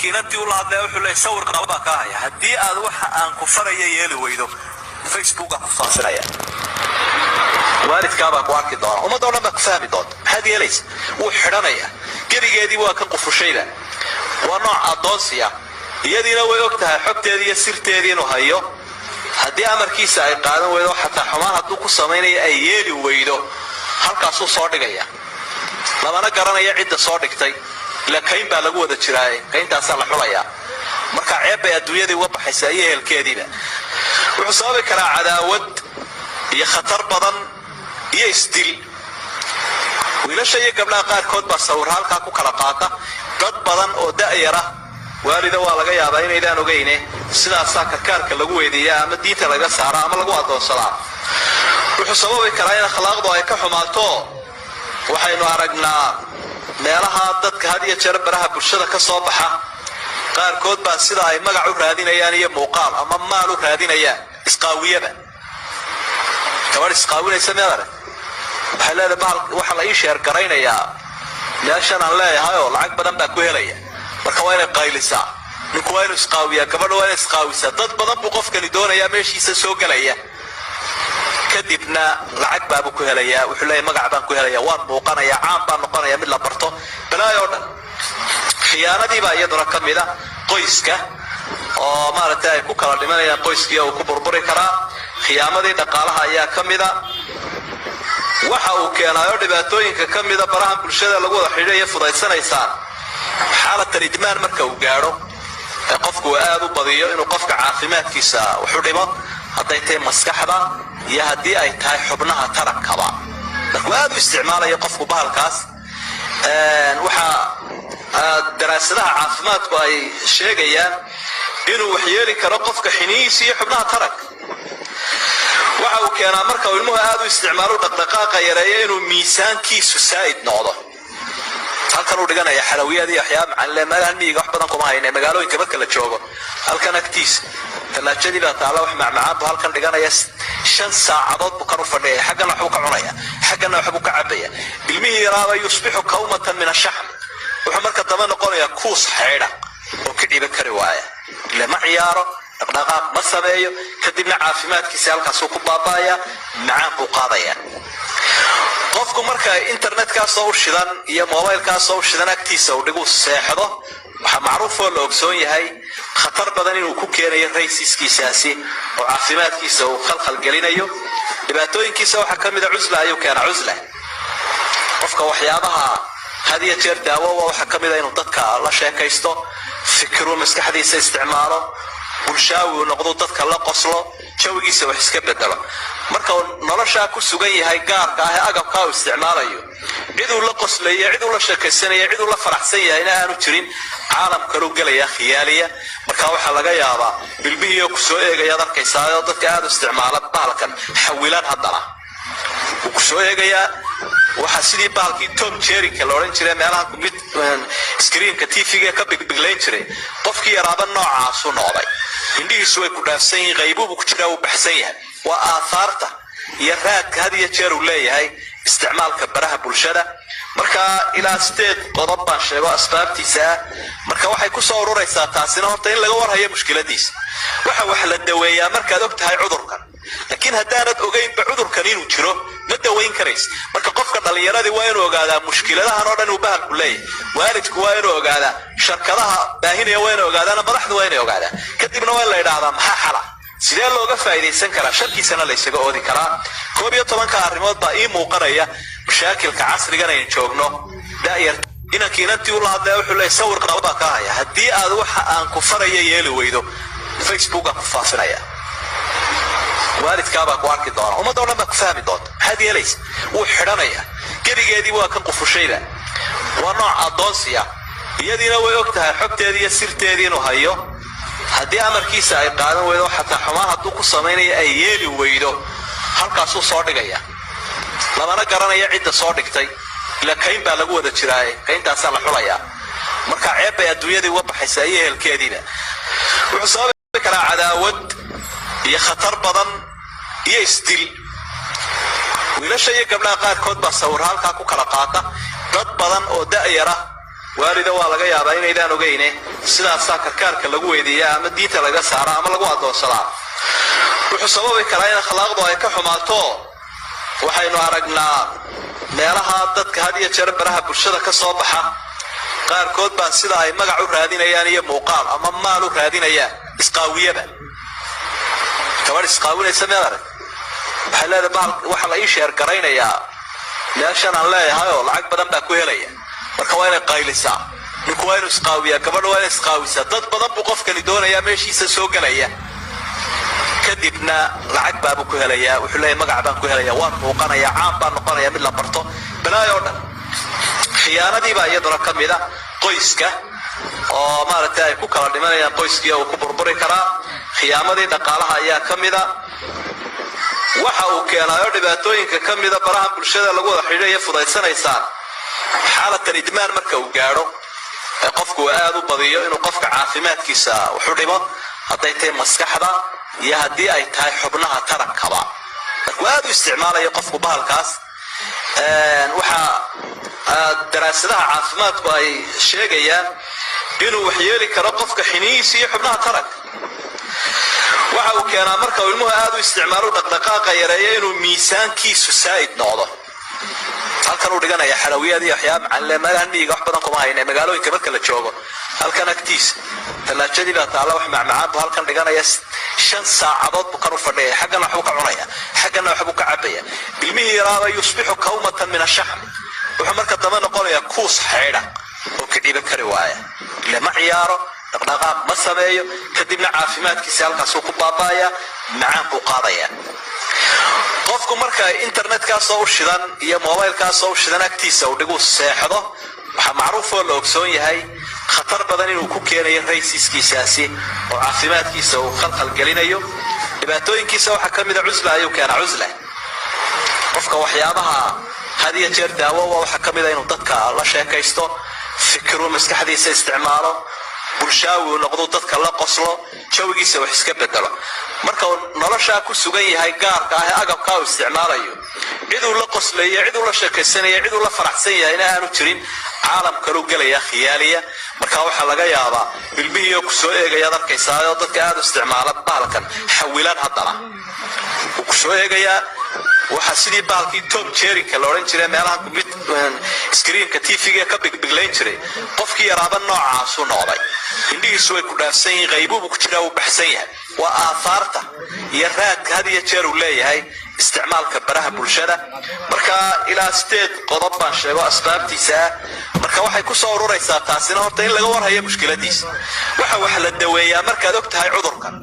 Inankii inantii ula hadlaya wuxuu leeyahy, sawir qaba baa kaa haya, haddii aad waxa aan ku faraya yeeli weydo, Facebookaan ku faafinaya, waalidkaabaa ku arki doona, ummadda o dhan baa ku fahmi doonta, maxaad yeelaysa? Wuu xidhanaya. Gebigeedii waa kan qufushayba. Waa nooc addoonsiya. Iyadiina way og tahay xogteedii iyo sirteedii inuu hayo. Haddii amarkiisa ay qaadan weydo, xataa xumaan hadduu ku samaynayo ay yeeli weydo, halkaasuu soo dhigaya. Lamana garanaya cidda soo dhigtay, ila kayn baa lagu wada jiraaye, kayntaasaa la xulayaa. Marka ceeb bay adduunyadii uga baxaysaa iyo ehelkeediiba. Wuxuu sababi karaa cadaawad iyo khatar badan iyo isdil. Wiilasha iyo gabdhaha qaarkood baa sawir halkaa ku kala qaata. Dad badan oo da'yara, waalida, waa laga yaabaa inaydaan ogayne, sidaasaa karkaarka lagu weydiiyaa ama diinta laga saaraa ama lagu addoonsadaa. Wuxuu sababi karaa in akhlaaqdu ay ka xumaato. Waxaynu aragnaa meelaha dadka had iyo jeer baraha bulshada ka soo baxa qaarkood baa sida ay magac u raadinayaan iyo muuqaal ama maal u raadinayaan isqaawiyaba. Gabadh isqaawinaysa miyaad arag? Waxay leedahay, bahal waxaa la ii share garaynayaa meeshan aan leeyahay oo lacag badan baa ku helaya. Marka waa inay qaylisaa, ninku waa inuu isqaawiyaa, gabadha waa inay isqaawisaa. Dad badan buu qofkani doonayaa meeshiisa soo gelaya, kadibna lacag baabuu ku helayaa. Wuxuu leeyahy, magac baan ku helaya, waan muuqanaya, caan baan noqonaya, mid la barto, balaayo o dhan. Khiyaanadii baa iyaduna ka mida qoyska oo maaragtay ay ku kala dhimanayaan, qoyskii uu ku burburi karaa. Khiyaamadii dhaqaalaha ayaa ka mida. Waxa uu keenaayo dhibaatooyinka ka mida barahan bulshada lagu wada xidhiidhaya fudaysanaysaan, xaalatan idmaan marka uu gaadho ee qofku uu aad u badiyo, inuu qofka caafimaadkiisa waxu dhimo, hadday tahay maskaxda iyo haddii ay tahay xubnaha tarankaba, markuu aad u isticmaalayo qofku bahalkaas. Waxaa daraasadaha caafimaadku ay sheegayaan inuu waxyeeli karo qofka xinihiisa iyo xubnaha taranka. Waxa uu keenaa marka uu ilmuhu aad u isticmaalo, dhaqdhaqaaqa yareeyo, inuu miisaankiisu saa'id noqdo. Halkan uu dhiganaya xalawiyaad iyo waxyaaba macaanle. Meelahan miyiga wax badan kuma hayne, magaalooyinka marka la joogo, halkan agtiisa tallaajadii baa taalla, wax macmacaan buu halkan dhiganaya. 5 saacadood buu kan u fadhiyaya, xaggana waxbuu ka cunaya, xaggana waxbuu ka cabaya. Ilmihii yaraaba yusbixu kawmatan min ashaxm. Wuxuu marka dambe noqonayaa kuus xaydha oo ka ciban kari waaya, ile ma ciyaaro, dhaqdhaqaaq ma sameeyo. Kadibna caafimaadkiisa halkaasuu ku baaba'aya, macaan buu qaadaya. Qofku marka internetkaasoo u shidan iyo mobilkaasoo u shidan agtiisa uu dhigu seexdo, waxaa macruuf oo la ogsoon yahay khatar badan inuu ku keenayo raysiskiisaasi oo caafimaadkiisa uu khalkhal gelinayo. Dhibaatooyinkiisa waxaa ka mida cusla ayuu keenaa. Cusla qofka waxyaabaha had iyo jeer daawo waxaa ka mida inuu dadka la sheekaysto, fikiruu maskaxdiisa isticmaalo, bulshaawi uu noqdo, dadka la qoslo, jawigiisa wax iska bedelo. Marka uu noloshaa ku sugan yahay gaarka ah ee agabkaa uu isticmaalayo, ciduu la qoslaya, ciduu la sheekaysanaya, ciduu la faraxsan yahayna aanu jirin, caalam kaluu gelaya khiyaaliya. Marka waxaa laga yaabaa ilmihiioo kusoo eegayaad arkaysaa. Dadka aada u isticmaala bahalkan xawilaan haddana wuu kusoo eegayaa. Waxaa sidii bahalkii Tom Jerryka la odhan jiray, meelaha mid screenka TV-ga ka bigbiglayn jiray, qofkii yaraaba noocaasu noqday. Indhihiisu way ku dhaafsan yihiin, qaybubu ku jiraa, wuu baxsan yahay. Waa aathaarta iyo raadka had iyo jeer uu leeyahay isticmaalka baraha bulshada. Marka ilaa sideed qodob baan sheego asbaabtiisa ah. Marka waxay ku soo ururaysaa taasina horta in laga warhayo mushkiladiisa. Waxa wax la daweeyaa markaad og tahay cudurkan, laakiin haddaanad ogeynba cudurkan inuu jiro, ma dawayn karaysa. Marka qofka dhallinyaradii waa inuu ogaadaa mushkiladahan oo dhan uu bahalku leeyahay. Waalidku waa inuu ogaadaa, sharkadaha baahinaya waa inay ogaadaan, madaxdu waa inay ogaadaan. Kadibna waa in la idhaahdaa, maxaa xala? Sidee looga faa'iidaysan karaa? Sharkiisana la ysaga oodi karaa? 11-ka arrimood baa ii muuqanaya mashaakilka casrigan aynu joogno. Da'yar inankii inantii ula hadlaya wuxuu leeyahy, sawir qaba baa kaa haya, haddii aad waxa aan ku faraya yeeli weydo, Facebookaan ku faafinaya, waalidkaabaa ku arki doona, ummadda o dhan baa ku fahmi doonta, maxaad yeelaysa? Wuu xidhanaya. Gebigeedii waa kan qufushayba. Waa nooc addoonsiya. Iyadiina way og tahay xogteedii iyo sirteedii inuu hayo. Haddii amarkiisa ay qaadan weydo, xataa xumaan hadduu ku samaynayo ay yeeli weydo, halkaasuu soo dhigaya. Lamana garanaya cidda soo dhigtay, ila kayn baa lagu wada jiraaye, kayntaasaa la xulayaa. Marka ceeb bay adduunyadii uga baxaysaa iyo ehelkeediiba. Wuxuu sababi karaa cadaawad iyo khatar badan iyo isdil. Wiilasha iyo gabdhaha qaarkood baa sawir halkaa ku kala qaata. Dad badan oo da'yara, Waalida, waa laga yaabaa inaydaan ogeyne, sidaasaa karkaarka lagu weydiiyaa ama diinta laga saara ama lagu addoonsadaa. Wuxuu sababi karaa in akhlaaqdu ay ka xumaato. Waxaynu aragnaa meelaha dadka had iyo jeer baraha bulshada ka soo baxa qaarkood baa sida ay magac u raadinayaan iyo muuqaal ama maal u raadinayaan isqaawiyaba. Gabadh isqaawinaysa meel arag, waxay leedahay bahal waxaa la ii share garaynayaa meeshan aan leeyahay oo lacag badan baa ku helaya. Marka waa inay qaylisaa, ninku waa inuu isqaawiyaa, gabadha waa inay isqaawisaa. Dad badan buu qofkani doonayaa meeshiisa soo gelaya, kadibna lacag baabuu ku helayaa. Wuxuu leeyahay magac baan ku helaya, waan muuqanaya, caan baan noqonaya, mid la barto, balaayo o dhan. Khiyaanadii baa iyaduna ka mida qoyska oo maaragtay ay ku kala dhimanayaan, qoyskii uu ku burburi karaa. Khiyaamadii dhaqaalaha ayaa ka mida. Waxa uu keenaayo dhibaatooyinka ka mida baraha bulshada lagu wada xidhiidhaya fudaysanaysaan xaalatan idmaan marka uu gaadho ee qofku uu aada u badiyo, inuu qofka caafimaadkiisa wuxu dhimo, hadday tahay maskaxda iyo haddii ay tahay xubnaha tarankaba. Markuu aada u isticmaalayo qofku bahalkaas, waxaa daraasadaha caafimaadku ay sheegayaan inuu waxyeeli karo qofka xinihiisa iyo xubnaha taranka. Waxa uu keenaa marka uu ilmuhu aada u isticmaalo, dhaqdhaqaaqa yareeyo, inuu miisaankiisu saa'id noqdo. Halkan uu dhiganaya xalawiyaad iyo waxyaaba macanle. Meelahan miyiga wax badan kuma hayne, magaalooyinka marka la joogo, halkan agtiisa tallaajadii baa taalla, wax macmacaan buu halkan dhiganaya. 5 saacadood buu kan u fadhiyaya, xaggana waxbuu ka cunaya, xaggana waxbuu ka cabaya. Ilmihii yaraaba يصبح كومة من الشحم. Wuxuu marka dambe noqonayaa kuus xaydha oo ka dhiiban kari waaya, ile ma ciyaaro, dhaqdhaqaaq ma sameeyo. Kadibna caafimaadkiisa halkaasuu ku baaba'aya, macaan buu qaadaya. Qofku marka internetkaasoo u shidan iyo mobilkaasoo u shidan agtiisa uu dhiguu seexdo, waxaa macruuf oo la ogsoon yahay khatar badan inuu ku keenayo raysiskiisaasi oo caafimaadkiisa uu khalkhal gelinayo. Dhibaatooyinkiisa waxaa ka mida cusla ayuu keenaa. Cusla qofka waxyaabaha had iyo jeer daawo waxaa ka mida inuu dadka la sheekaysto, fikiruu maskaxdiisa isticmaalo, bulshaawi uu noqdo, dadka la qoslo, jawigiisa wax iska bedelo. Marka uu noloshaa ku sugan yahay gaarka ah ee agabkaa uu isticmaalayo, ciduu la qoslayo, ciduu la sheekaysanaya, ciduu la faraxsan yahayna aanu jirin, caalam kaluu gelaya khiyaaliya. Marka waxaa laga yaabaa ilmihii oo kusoo eegayaad arkaysaa oo dadka aada u isticmaala bahalkan xawilan, haddana wuu kusoo eegayaa. Waxaa sidii bahalkii Tom Jerryka la odhan jiray, meelaha screenka TV-ga ka bigbiglayn jiray, qofkii yaraaba noocaasuu noqday. Indhihiisu way ku dhaafsan yihiin, qaybuubu ku jiraa, wuu baxsan yahay. Waa aahaarta iyo raadka had iyo jeer uu leeyahay isticmaalka baraha bulshada. Marka ilaa sideed qodob baan sheego asbaabtiisa ah. Marka waxay ku soo ururaysaa taasina horta in laga warhayo mushkiladiisa. Waxa wax la daweeyaa markaad og tahay cudurkan,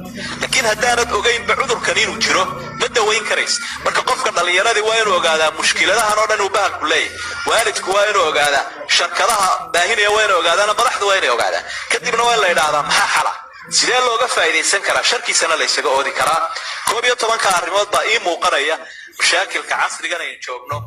laakiin haddaanad ogaynba cudurkan inuu jiro, ma dawayn karays. Marka qofka dhallinyaradii waa inuu ogaadaa mushkiladahan oo dhan uu bahalku leeyahay. Waalidku waa inuu ogaadaa, sharkadaha baahinaya waa inay ogaadaan, madaxdu waa inay ogaadaan. Kadibna waa in la idhaahdaa maxaa xala, sidee looga faa'iidaysan karaa, sharkiisana la ysaga oodi karaa? 11-ka arrimood baa ii muuqanaya mashaakilka casrigan aynu joogno.